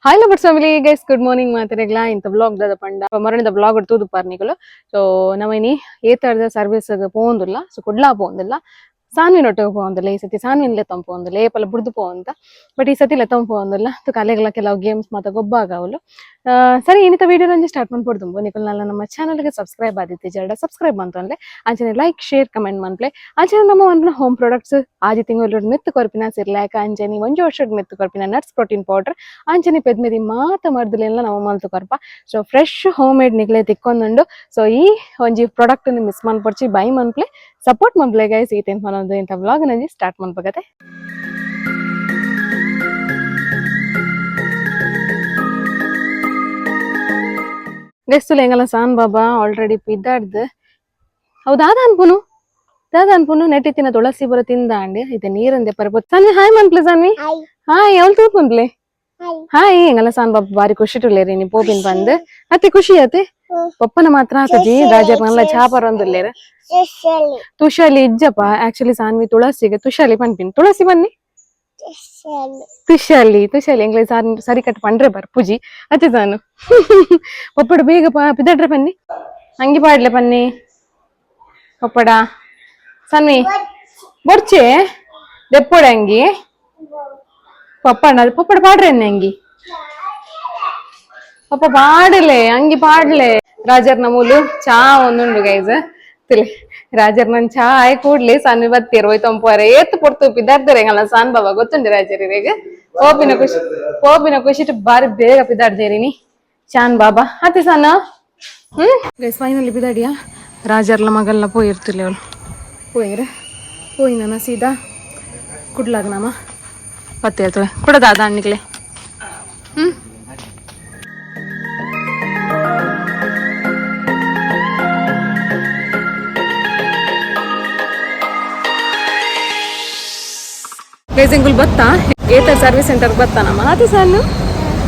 Hi lovers family guys, good morning ಮಾತೆರೆಗ್ಲಾ. ಇಂತ vlog ದಾದ ಪಂಡ ಮರಣಿದ ವ್ಲಾಗ್ ತೂದು ಪಾರ್ನಿಕುಲು. ಸೊ ನಮೈನಿ ಏತರ್ದ ಸರ್ವಿಸ್ ಪೋಂದುಲ್ಲ, ಸೊ ಕುಡ್ಲಾ ಪೋಂದಿಲ್ಲ, ಸಾನ್ವಿನ ಒಟ್ಟಿಗೆ ಪೋಂದಿಲ್ಲ. ಈ ಸತಿ ಸಾನ್ವಿನ್ ಲೆತ್ತೊಂದು ಪೋಂದಿಲ್ಲ, ಏಪಲ ಬುಡ್ದು ಪೋಂತ, ಬಟ್ ಈ ಸತಿ ಲೆತ್ತೊಂದು ಪೋಂದಿಲ್ಲ. ತುಕ ಅಲೆಗ್ಲ ಕೆಲವು ಗೇಮ್ಸ್ ಮಾತ ಗೊಬ್ಬಾಗವಲು. ಸರಿ, ಇನ್ನಿತ ವಿಡಿಯೋ ನಂಜಿ ಸ್ಟಾರ್ಟ್ ಮನ್ಪೊಡ್ದುಂಬು ನಿಕುಲ್ ನಮ್ಮ ಚಾನಲ್ಗೆ ಸಬ್ಸ್ಕ್ರೈಬ್ ಆದಿತ್ತಿ ಜಡ ಸಬ್ಸ್ಕ್ರೈಬ್ ಮಂತೊನ್ಲೆ, ಅಂಚನೆ ಲೈಕ್ ಶೇರ್ ಕಮೆಂಟ್ ಮನ್ಪ್ಲೆ. ಅಂಚನೆ ನಮ್ಮ ಮನ್ಪುನ ಹೋಮ್ ಪ್ರಾಡಕ್ಟ್ಸ್ ಆಜಿ ತಿಂಗಳು ಮೆತ್ತು ಕೊರ್ಪಿನ ಸಿರ್ಲ್ಯಾಕ, ಅಂಚನೆ ಒಂಜಿ ವರ್ಷದ ಮೆತ್ತು ಕೊರ್ಪಿನ ನಟ್ಸ್ ಪ್ರೋಟೀನ್ ಪೌಡರ್, ಅಂಚನೆ ಪೆದ್ಮೆದಿ ಮಾತ ಮರ್ದುಲೆಲ್ಲ ನಮ್ಮ ಮಲ್ತು ಕೊರ್ಪ. ಸೊ ಫ್ರೆಶ್ ಹೋಮ್ ಮೇಡ್ ನಿಕ್ಲೆ ತಿಕ್ಕೊಂದುಂಡು. ಸೊ ಈ ಒಂಜಿ ಪ್ರಾಡಕ್ಟ್ ಮಿಸ್ ಮನ್ಪೊಡ್ಚಿ, ಬೈ ಮನ್ಪ್ಲೆ, ಸಪೋರ್ಟ್ ಮನ್ಪ್ಲೆ ಗೈಸ್. ಈತೇನ್ ಮನೊಂದು ಇಂಥ ವ್ಲಾಗ್ ನಂಜಿ ಸ್ಟಾರ್ಟ್ ಮನ್ಪಗತೆ. ಗೈಸ್, ಎಂಗಲ ಸಾನ್ ಬಾಬಾ ಆಲ್ರೆಡಿ ಪಿದ್ದಾಡ್ದು. ಹೌದಾದ ಅನ್ಪುನು, ದಾದ ಅನ್ಪುನು? ನೆಟ್ಟಿತ್ತಿನ ತುಳಸಿ ಬರ ತಿಂದ ಅಂಡಿ ಇದೆ ನೀರಂದೆ ಪರಪು. ಸಾನ್ವಿ, ಹಾಯ್ ಮನ್ಪ್ಲೆ. ಸಾನ್ವಿ, ಹಾಯ್. ಅವಳು ತೂತ್ ಮನ್ಪ್ಲೆ. ಹಾಯ್. ಎಂಗಲ ಸಾನ್ ಬಾಬಾ ಬಾರಿ ಖುಷಿ ಟುಲ್ಲೇರಿ ನೀ ಪೋಪಿನ್ ಬಂದ್. ಅತ್ತೆ ಖುಷಿ ಆತೆ. ಪಪ್ಪನ ಮಾತ್ರ ಆತಜಿ. ರಾಜರ್ ನಲ್ಲ ಚಾಪರ್ ಒಂದುಲ್ಲೇರ. ತುಷಾಲಿ ಇಜ್ಜಪ್ಪ. ಆಕ್ಚುಲಿ ಸಾನ್ವಿ ತುಳಸಿಗೆ ತುಷಾಲಿ ಪನ್ಪಿನ್. ತುಳಸಿ ಬನ್ನಿ. ತುಷಾಲಿ, ತುಷಾಲಿ. ಎಂಗ್ಲೆ ಸಾರಿ ಸರಿ ಕಟ್ ಪಂಡ್ರೆ ಬರ್ ಪೂಜಿ ಅತ್ತೆ. ಸಾನು ಪಪ್ಪಡ ಬೇಗ ಪಿದಡ್ರೆ ಪನ್ನಿ, ಅಂಗಿ ಪಾಡ್ಲೆ ಪನ್ನಿ ಪಪ್ಪಡ. ಸನ್ವಿ ಬೊರ್ಚೆ ದೆಪ್ಪೊಡೆ ಅಂಗಿ ಪಪ್ಪಣ. ಪಪ್ಪಡ ಪಾಡ್ರೆ ಅಂಗಿ ಪಪ್ಪ ಪಾಡಲೆ, ಅಂಗಿ ಪಾಡ್ಲೆ. ರಾಜರ್ನ ಮೂಲು ಚಾ ಒಂದುಂಡು ಗೈಸ್. ತಿಳಿ ರಾಜರ್ ನನ್ ಚಾ ಆಯ್ ಕೂಡ್ಲಿ ಸಣ್ಣ ಬತ್ತೀರ್ ಹೋಯ್ತಂಪೋರೆ. ಏತ್ ಪೊರ್ತು ಪಿದಾರ್ತಾರೆ ಎಂಗಲ್ಲ ಸಾನ್ ಬಾಬಾ ಗೊತ್ತುಂಡು. ರಾಜರಿಗೆ ಪೋಪಿನ ಖುಷಿ, ಪೋಪಿನ ಖುಷಿ ಬಾರಿ ಬೇಗ ಪಿದಾಡ್ದೇರಿನಿ ಚಾನ್ ಬಾಬಾ ಅತಿ ಸಣ್ಣ. Guys, finally ಪಿದಾಡಿಯಾ. ರಾಜರ್ಲ ಮಗಲ್ಲ ಪೋಯಿರ್ತಿಲ್ಲ ಅವಳು ಪೋಯಿರ. ಪೋಯಿ ನನ್ನ ಸೀದಾ ಕುಡ್ಲಾಗ ನಮ್ಮ ಪತ್ತೆ ಹೇಳ್ತವೆ ಕೊಡದಾದ ಅಣ್ಣಿಗ್ಲೆ. ಗೈಸ್, ಎಂಗುಲ್ ಬತ್ತಾ ಏತ ಸರ್ವಿಸ್ ಸೆಂಟರ್ ಬತ್ತ ನಮ್ಮ ಅತಿ ಸಣ್ಣ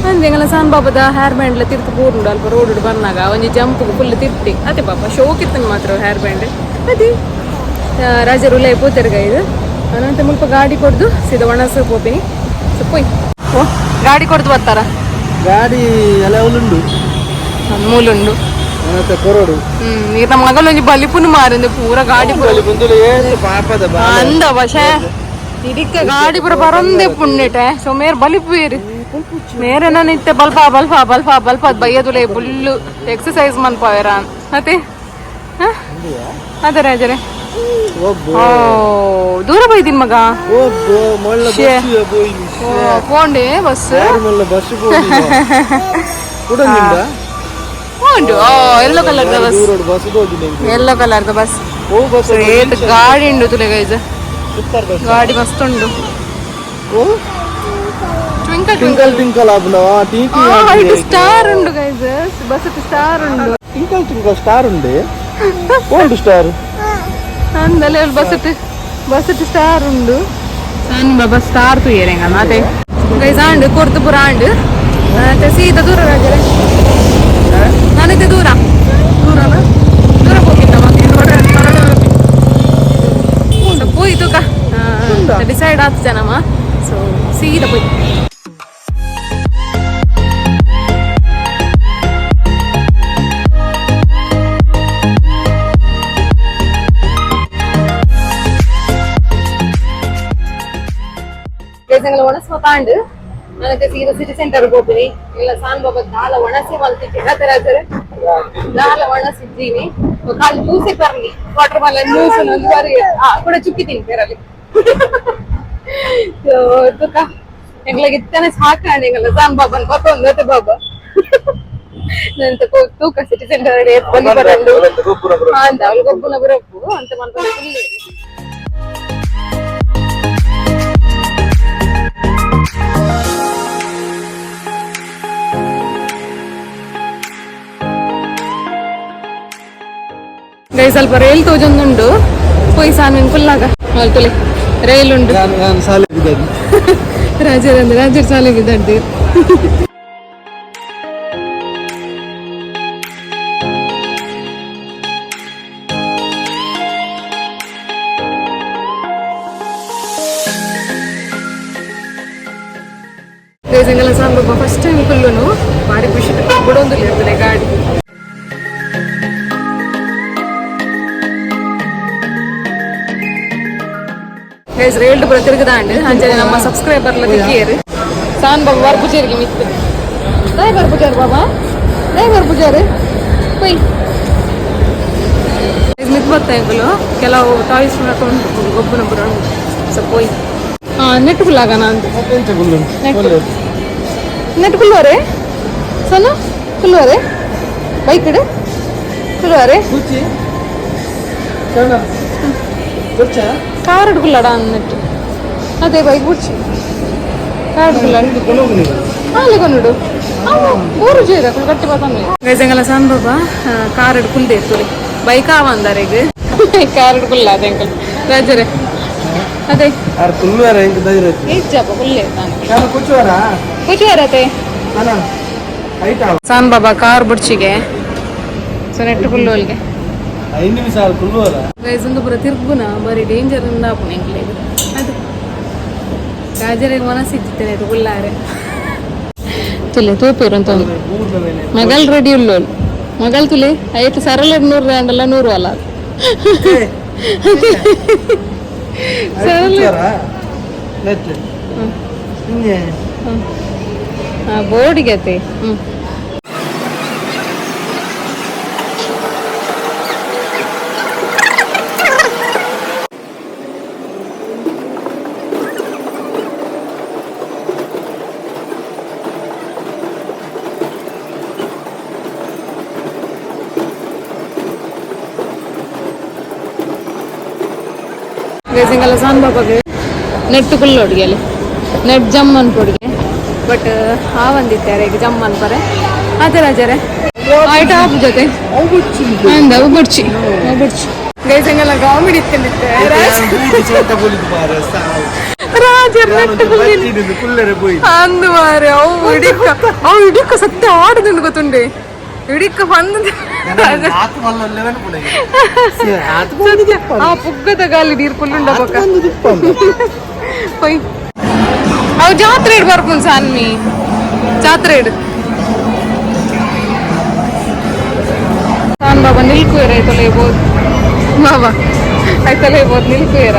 ಅಂದ್. ಎಂಗಲ ಸಾನ್ ಬಾಬದ ಹೇರ್ ಬ್ಯಾಂಡ್ಲ ತಿರ್ತು ಪೂರ್ಂಡು. ಅಲ್ಪ ರೋಡ್ ಬಂದಾಗ ಒಂಜಿ ಜಂಪ್ ಫುಲ್ ತಿರ್ತಿ ಅದೇ ಪಾಪ ಶೋಕ್ ಇತ್ತನ್ ಮಾತ್ರ ಹೇರ್ ಬ್ಯಾಂಡ್ ಅದೇ. ರಾಜರು ಉಲೈ ಪೋತೆರ್ ಗೈದು. ಅನಂತ ಮುಲ್ಪ ಗಾಡಿ ಕೊಡ್ದು ಸೀದಾ ಒಣಸು ಪೋಪಿನಿ. ಸೊ ಪೋಯ್. ಓ, ಗಾಡಿ ಕೊಡ್ದು ಬರ್ತಾರ? ಗಾಡಿ ಎಲ್ಲ ಉಂಡು. ಮೂಲುಂಡು. ಮತ್ತೆ ಕೊರೋಡು. ನೀರ್ ನಮ್ಮ ಮಗಲ್ ಒಂಜಿ ಬಲಿಪುನು ಮಾರಿಂದು ಪೂರ ಗಾಡಿ ಪೂರ. ಬಂದು ಏನು ಪಾಪದ ಬಾ. ಅಂದ ವಶೆ ಇಡಿಕ್ಕ ಗಾಡಿ ಪೂರ ಬರೊಂದೇ ಪುಣ್ಯಟೆ. ಸೊ ಮೇರ್ ಬಲಿಪು ಮೇರೆ ನಿತ್ತೆ ಬಲ್ಪ ಬಲ್ಪ ಬಲ್ಪ ಬಲ್ಪ ಬಯ್ಯದುಲೆ ಫುಲ್ಲು ಎಕ್ಸಸೈಸ್ ಮನ್ಪಾವೇರ ಅತೆ. ಅದೇ ರಾಜರೇ. ಒಬ್ಬ ಓ, ದೂರ ಬೈದಿನ್ ಮಗ. ಒಬ್ಬ ಮೊಳ್ಳ ಬಸ್ ಪೋಯಿನಿ. ಪೋಂಡೆ ಬಸ್. ಮೊಳ್ಳ ಬಸ್ ಪೋಯಿನಿ ಕುಡಂದಿಂದ. ಉಂಟು. Oh, yellow colour the bus. ದೂರೋಡು ಬಸ್ ಹೋಗಿನಿ. Yellow colour the bus. O bus. ಏತ್ ಗಾಡಿ ಉಂಡು ತುಲೆ ಗೈಸ್. Super bus. ಗಾಡಿ ಮಸ್ತ್ ಉಂಡು. ಓ. ಟ್ವಿಂಕಲ್. ಟಿಂಕಲ್ ಟಿಂಕಲ್ ಆಪುನ ಟಿಂಕಿ. ಹೈಟ್ ಸ್ಟಾರ್ ಉಂಡು ಗೈಸ್, ಬಸ್ ಸ್ಟಾರ್ ಉಂಡು. ಟಿಂಕಲ್ ಟಿಂಕಲ್ ಸ್ಟಾರ್ ಉಂಡೆ, ಓಲ್ಡ್ ಸ್ಟಾರ್. ಅಂದಲೆ ಬಸ್ ಬಸ್ ಸ್ಟಾರ್ ಉಂಡು. ಸಣ್ಣ ಬಾಬಾ ಸ್ಟಾರ್ ತುಯ್ಯರೆಂಗ ಮಾತೆ. ಗೈಸ್, ಆಂಡ್ ಕೊರ್ತು ಪುರ ಆಂಡ್. ಮತ್ತೆ ಸೀದಾ ದೂರ ರಾಜರೇ. ನಾನಿದ್ದೆ ದೂರ ದೂರನ ದೂರ ಹೋಗಿದ್ದ. ಸೊ ಪೋಯ್ ತೂಕ, ಡಿಸೈಡ್ ಆತು ಜನಮ್ಮ. ಸೊ ಸೀದಾ ಪೋಯ್. ಗೈಸ್, ಒಣಸ್ ಮತಾಂಡ್ ನನಗೆ ಸೀದಾ ಸಿಟಿ ಸೆಂಟರ್ ಹೋಗ್ತೀನಿ. ಇಲ್ಲ ಸಾನ್ ಬಾಬಾ ದಾಲ ಒಣಸಿ ಮಲ್ತಿದ್ದೆ ರಾಜರೇ. ದಾಲ ಒಣಸಿದ್ದೀನಿ. ಖಾಲಿ ಜ್ಯೂಸೇ ಬರ್ಲಿ, ವಾಟರ್ ಮೆಲನ್ ಜ್ಯೂಸ್ ಒಂದು ಬಾರಿ ಕೂಡ ಚುಕ್ಕಿ ತಿಂತೇರಲ್ಲಿ. ತುಕ ಎಂಗ್ಲಾಗ ಇತ್ತನೆ ಸಾಕಾಂಡ್. ಎಂಗಲ ಸಾನ್ ಬಾಬನ್ ಪತ್ತೊಂದು ಅತ್ತೆ ಬಾಬಾ ನಂತ. ತೂಕ ಸಿಟಿ ಸೆಂಟರ್ ಬಲಿ ಬರಂಡು ಅಂತ ಅವಳು ಗೊಬ್ಬುನ ಬರಪ್ಪು ಅಂತ ಮನ್ಪನೆ ಫುಲ್. ಗೈ ಸ್ವಲ್ಪ ರೈಲ್ ತೋಜೊಂದುಂಡು. ಪೋಯ್ ಸಾನ್ವಿನ್ ಕುಲ್ಲಾಗ ತುಲೆ ರೈಲ್ ಉಂಡು. ನಾನು ಸಾಲೆ ಬಿದ್ದದ್ದು. ರಾಜರ್ ಅಂದ್ರೆ ರಾಜರ್ ಸಾಲೆ ಬಿದ್ದಾಡ್ದು. ಗೈಸ್, ಎಂಗಲ ಸಾನ್ ಬಾಬಾ ಫಸ್ಟ್ ಟೈಮ್ ಬುಡೊಂದು ಗಾಡಿ. ಗೈಸ್, ರೇಲ್ಡ್ ಪೂರ ತಿರುಗದಾಂಡ್. ಅಂಚನೆ ನಮ್ಮ ಸಬ್ಸ್ಕ್ರೈಬರ್ ಲ ತಿಕ್ಕಿಯರು. ಸಾನ್ ಬಾಬಾ ಬರ್ಪುಜೇರಿಗೆ ಮಿತ್ತು. ದಾಯ್ ಬರ್ಪುಜಾರು ಬಾಬಾ, ದಾಯ್ ಬರ್ಪುಜಾರು ಕೊಯ್. ಮಿತ್ ಬತ್ತ ಎಂಕುಲು ಕೆಲವು ಟಾಯ್ಸ್ ಉಂಟು, ಗೊಬ್ಬನ ಪೂರ ಉಂಟು. ಸೊ ಪೋಯ್. ಹಾಂ, ನೆಟ್ ಕುಲ್ಲಾಗನ ಅಂತ. ನೆಟ್ ನೆಟ್ ಕುಲ್ಲುವರೆ ಸೋನು, ಕುಲ್ಲುವರೆ ಬೈಕ್ ಇಡು, ಕುಲ್ಲುವರೆ. ಕಾರ್ ಕುಲ್ಲಡ ನೆಟ್. ಅದೇ ಬೈಕ್ ಬುಡ್ಚಿ, ಕಾರ್ ಕುಲ್ಲಡ. ಅಲ್ಲಿ ಕೊನುಡು ಊರು ಜೀರ ಕುಲ್ ಕಟ್ಟಿ ಬತ್ತಾನೆ. ಗೈಸಂಗಲ ಸಾನ್ ಬಾಬಾ ಕಾರ್ ಕುಲ್ದೆ ತುಳಿ. ಬೈಕ್ ಆವಂದಾರೆಗ್ ಕಾರ್ ಕುಲ್ಲ. ಅದೇ ಅಂಕಲ್ ರಾಜರೇ ಅದೇ. ಇಜ್ಜಪ್ಪ, ಕುಲ್ಲೆ ತಾನೆ. ಕೂಚುವಾರತೆ. ಸಾನ್ ಬಾಬಾ ಕಾರ್ ಬುಡ್ಚಿಗೆ. ಸೊ ನೆಟ್ಟು ಕುಲ್ಲೋಲ್ಗೆ. 5 ನಿಮಿಷ ಕುಲ್ಲುವರ. ಗೈಸ್, ಒಂದು ಪೂರ ತಿರ್ಗುನ ಬರೀ ಡೇಂಜರ್ ಇಂದ ಆಪುನ ಎಂಕ್ಲೆಗ್. ಅದು ರಾಜರಿಗೆ ಮನಸ್ಸಿತ್ತಿತ್ತೇನೆ ಕುಲ್ಲಾರೆ. ತುಲೆ ತೂಪೇರು ಅಂತ ಮಗಲ್ ರೆಡಿ ಉಳ್ಳೋಳು. ಮಗಲ್ ತುಲೆ ಐತು. ಸರಳ 100 ಅಂಡಲ್ಲ, 100 ಅಲ್ಲ ಸರಳ. ನೆಟ್. ಬೋರ್ಡಿಗೆ ಅತ್ತೆ. ಹ್ಮ್ ಗೈಸ್, ಸಾನ್ ಬಾಬಾಗೆ ನೆಟ್ ಕುಲ್ಲೋಡಿಗೆ ಅಲ್ಲಿ ನೆಟ್ ಜಮ್ ಅನ್ಪೊಡಿಗೆ. ಬಟ್ ಆ ಒಂದಿತ್ತಾರೆ ಈಗ ಜಮ್ ಅನ್ಪರೆ. ಅದೇ ರಾಜರೇ ಆಯ್ತು, ಆಪ್ ಜೊತೆ ಅಂದ ಅವು ಬುಡ್ಚಿ, ಅವು ಬುಡ್ಚಿ. ಗೈಸ್, ಹಂಗೆಲ್ಲ ಕಾಮಿಡಿ ಇತ್ತಿತ್ತೆ. ರಾಜರ್ ನೆಟ್ ಕುಲ್ಲರೆ ಪೋಯಿ. ಅಂದು ಮಾರೆ, ಅವು ಇಡಿಕ್ಕ, ಅವು ಇಡಿಕ್ಕ ಸತ್ಯ ಆಡುದುಂಡು ಗೊತ್ತುಂಡೆ. ಇಡಿಕ್ಕ ಬಂದು ಆ ಪುಗ್ಗದ ಗಾಲಿ ನೀರು ಕುಲ್ಲುಂಡ ಬೊಕ್ಕ ಪೊಯ್. ಅವು ಜಾತ್ರೆ ಇಡ್ ಬರ್ಪುನ್ ಸಾನ್ಮಿ, ಜಾತ್ರೆ ಇಡು. ಸಾನ್ ಬಾಬಾ ನಿಲ್ಕುವೇರ ಐತಲ್ಲ ಇರ್ಬೋದು ಬಾಬಾ, ಐತಲ್ಲ ಇರ್ಬೋದು ನಿಲ್ಕುವೇರ.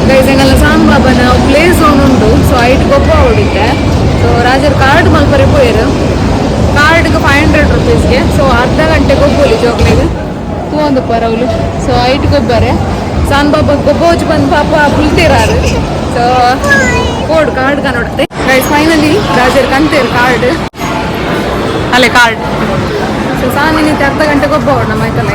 ಗೈಸ್, ಎಂಗಲ್ಲ ಸಾನ್ ಬಾಬನ ಪ್ಲೇ ಝೋನ್ ಉಂಡು. ಸೊ ಐಟ್ ಗೊಬ್ಬ ಹೊಡಿತೆ. ಸೊ ರಾಜರ್ ಕಾರ್ಡ್ ಮಲ್ಪರೆ ಪೋಯೆರ್. ಕಾರ್ಡ್ಗೆ 500 ರುಪೀಸ್ಗೆ. ಸೊ ಅರ್ಧ ಗಂಟೆ ಗೊಬ್ಬೊಲಿ ಜೋಕ್ಲೆಗ್ ತೂವೊಂದು ಪರವ್ಲು. ಸೊ ಐಟ್ ಗೊಬ್ಬರೆ. ಸಾನ್ ಬಾಬಾ ಗೊಬ್ಬೋಜ್ ಬಂದು ಪಾಪ ಬುಲ್ತೇರಾರು. ಸೊ ಕೋಡ್ ಕಾರ್ಡ್ ಕಾನೊಡುತ್ತೆ. ಗೈಸ್, ಫೈನಲಿ ರಾಜರ್ ಕಂತೇರ್ ಕಾರ್ಡ್ ಅಲ್ಲೇ ಕಾರ್ಡ್. ಸೊ ಸಾಮಿನಿತೆ ಅರ್ಧ ಗಂಟೆ ಗೊಬ್ಬ ನಮ್ಮ ಐತಲ್ಲ.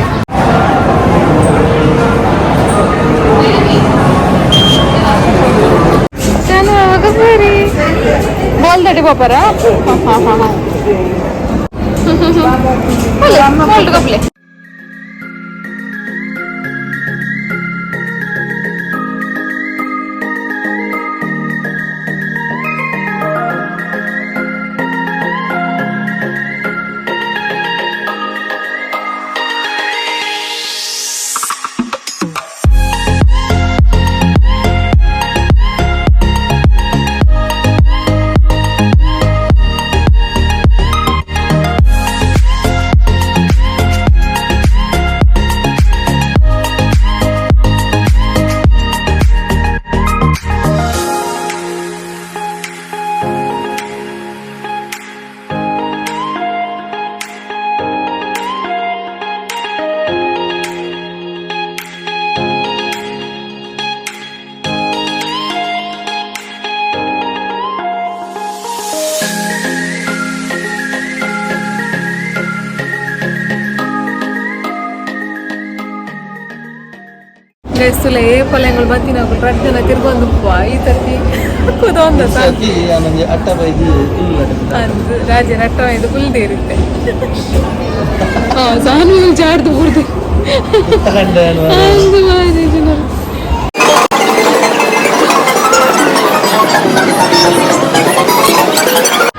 ಸರಿ, ಬಾಲ್ ತಡಿ ಪಾಪರ. ಹಾಂ ಹಾಂ ಹಾಂ, ಬಾಲ್ ಗೊಬ್ಲೆ. ಗೈಸ್ತುಲ ಏಪಲೆಂಗಳು ಬತ್ತಿನ ರಡ್ಡ್ ಜನ ತಿರ್ಗೊಂದು ಈ ಸರ್ತಿ ಕುದೊಂದ. ಅಟ್ಟ ಬೈದಿ. ಅಂದ್ ರಾಜ ರಟ್ಟ ಇದು ಕುಲ್ದೇರಿತ್ತೆ. ಹಾ, ಸಾನು ಜಾಡ್ದು ಬುಡ್ದು ಅಂದು ಮಾರ್ರೆ ಜನರು.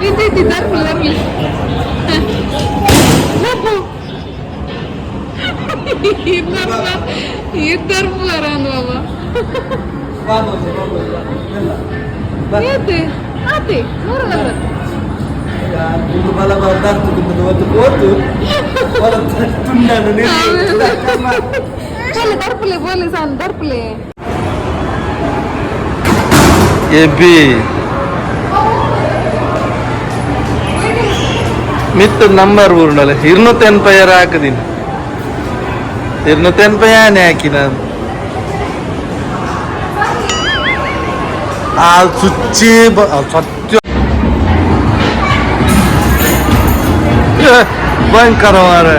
ಇದ್ದಿದ್ದು ದರ್ಪುಲ್ ದರ್ಪುಲ್. ಇದ್ದರ್ಪು ಅಂದ್ ಬಾಬಾ. ಏತೆ ಆತೆ 140. Malabar ಹೋತು ತುಂಡನ್ನು. ಬೋಲೆ ದರ್ಪಲೆ ಬೋಲೆ ಸಾನ್ ದರ್ಪಲೆ. ಎಬಿ ಮಿತ್ ನಂಬರ್ ಊರ್ನಲ್ಲ 280 ಹಾಕದೀನಿ, 280 ಆನೆ ಹಾಕಿ ನಾನು. ಆ ಸುಚ್ಚಿ ಸತ್ಯ ಭಯಂಕರ ಮಾರ್ರೆ.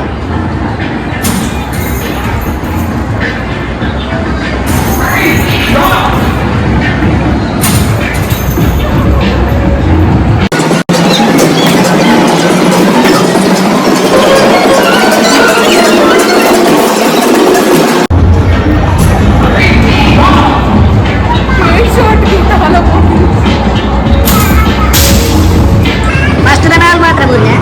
ಫಸ್ಟ್ ನಾಲ್ ಮಾತ್ರ ಬುರ್ಲೆ.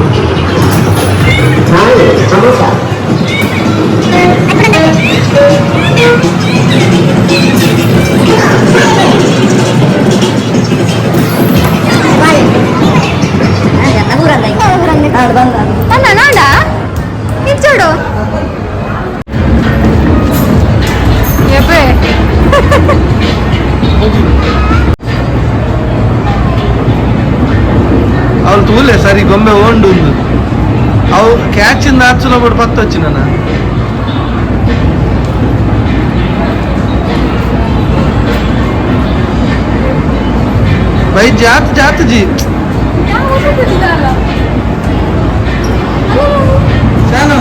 ಅಣ್ಣ ನಾಡ ನಿಂಚೋಡು ಎಬ್ಬೆ. ಅವ್ರು ತೂಲೆ ಸರಿ ಗೊಂಬೆ ಓಂಡು ಉಂದು ಅವು ಕ್ಯಾಚ್ ಇಂದ ಆಚುನ ಬಿಡು ಪತ್ತು ವಚ್ಚಿ ನನ್ನ. ಬೈ ಜಾತ್ ಜಾತ್ ಜಿ ಶಾನು.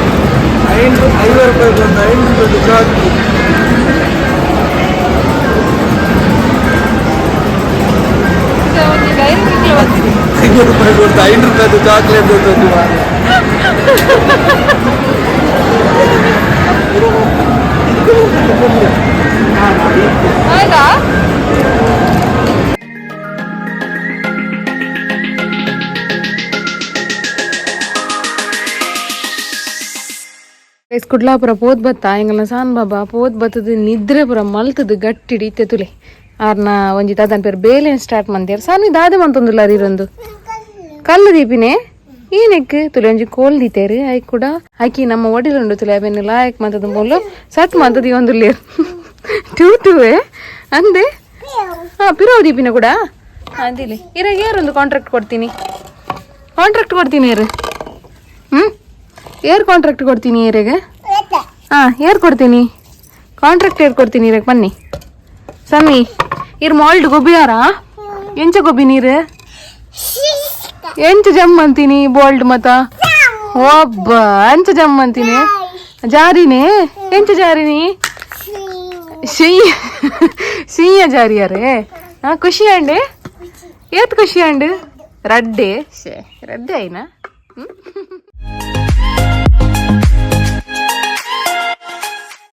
50 ರೂಪಾಯಿ ಬಂದು 5 ರೂಪಾಯಿ ಸಾಕು. 5 ರೂಪಾಯಿ ಕೊಡ್ತು 5 ರೂಪಾಯಿದು ಚಾಕ್ಲೇಟ್ ತಂದು ಮಾರ್ರೆ. ಹೌದಾ? ಗೈಸ್, ಕುಡ್ಲಾಪುರ ಪೋದ್ ಬತ್ತ ಎಂಗಲ್ನ ಸಾನ್ ಬಾಬಾ ಪೋದ್ ಬತ್ತದ ನಿದ್ರೆ ಪುರ ಮಲ್ತದ ಗಟ್ಟಿಡಿ ಇತ್ತೆ ತುಲೆ ಆರ್ನ ಒಂಜಿ ದಾದನ್ ಪೇರ್ ಬೇಲೆನ್ ಸ್ಟಾರ್ಟ್ ಮಂತೇರ್. ಸಾನ್ವಿ ದಾದೆ ಮಂತೊಂದುಲ್ಲ ಇರೊಂದು ಕಲ್ಲು ದೀಪಿನೇ ಏನಕ್ಕೆ ತುಲೆ ಒಂಜಿ ಕೋಲ್ ದೀತೇರು ಐಕ್ ಕೂಡ ಆಕಿ ನಮ್ಮ ಒಡಿಲುಂಡು ತುಲೆ ಅವೆನ್ ಲಾಯಕ್ ಮಂತದ ಬೋಲು ಸಟ್ ಮಂತದ ಒಂದುಲ್ಲೇರು ಟೂ ಟೂವೆ ಅಂದೆ. ಹಾ, ಪಿರೋ ದೀಪಿನ ಕೂಡ ಅಂದಿಲ್ಲಿ ಇರಾಗ ಏರೊಂದು ಕಾಂಟ್ರಾಕ್ಟ್ ಕೊಡ್ತೀನಿ, ಕಾಂಟ್ರಾಕ್ಟ್ ಕೊಡ್ತೀನಿ ಏರು. ಏರ್ ಕಾಂಟ್ರಾಕ್ಟ್ ಕೊಡ್ತೀನಿ ಏರಿಗೆ. ಹಾ, ಏರ್ ಕೊಡ್ತೀನಿ ಕಾಂಟ್ರಾಕ್ಟ್, ಏರ್ ಕೊಡ್ತೀನಿ ಇರಕ್ಕೆ ಬನ್ನಿ. ಸನ್ನಿ, ಇರ್ ಮಾಲ್ಡ್ ಗೊಬ್ಬಿಯಾರ ಎಂಚ ಗೊಬ್ಬಿ ನೀರು ಎಂಚ ಜಮ್ ಅಂತೀನಿ ಬೋಲ್ಡ್ ಮತ ಒಬ್ಬ ಅಂಚ ಜಮ್ ಅಂತೀನಿ ಜಾರಿನೇ ಎಂಚ ಜಾರಿನಿ ಸಿಹಿ ಸಿಹಿಯ ಜಾರಿಯಾರೇ. ಹಾ, ಖುಷಿ ಅಂಡೆ ಏತ್ ಖುಷಿ ಅಂಡು ರಡ್ಡೆ ಶೇ ರಡ್ಡೆ ಆಯ್ನಾ. ಹ್ಮ್.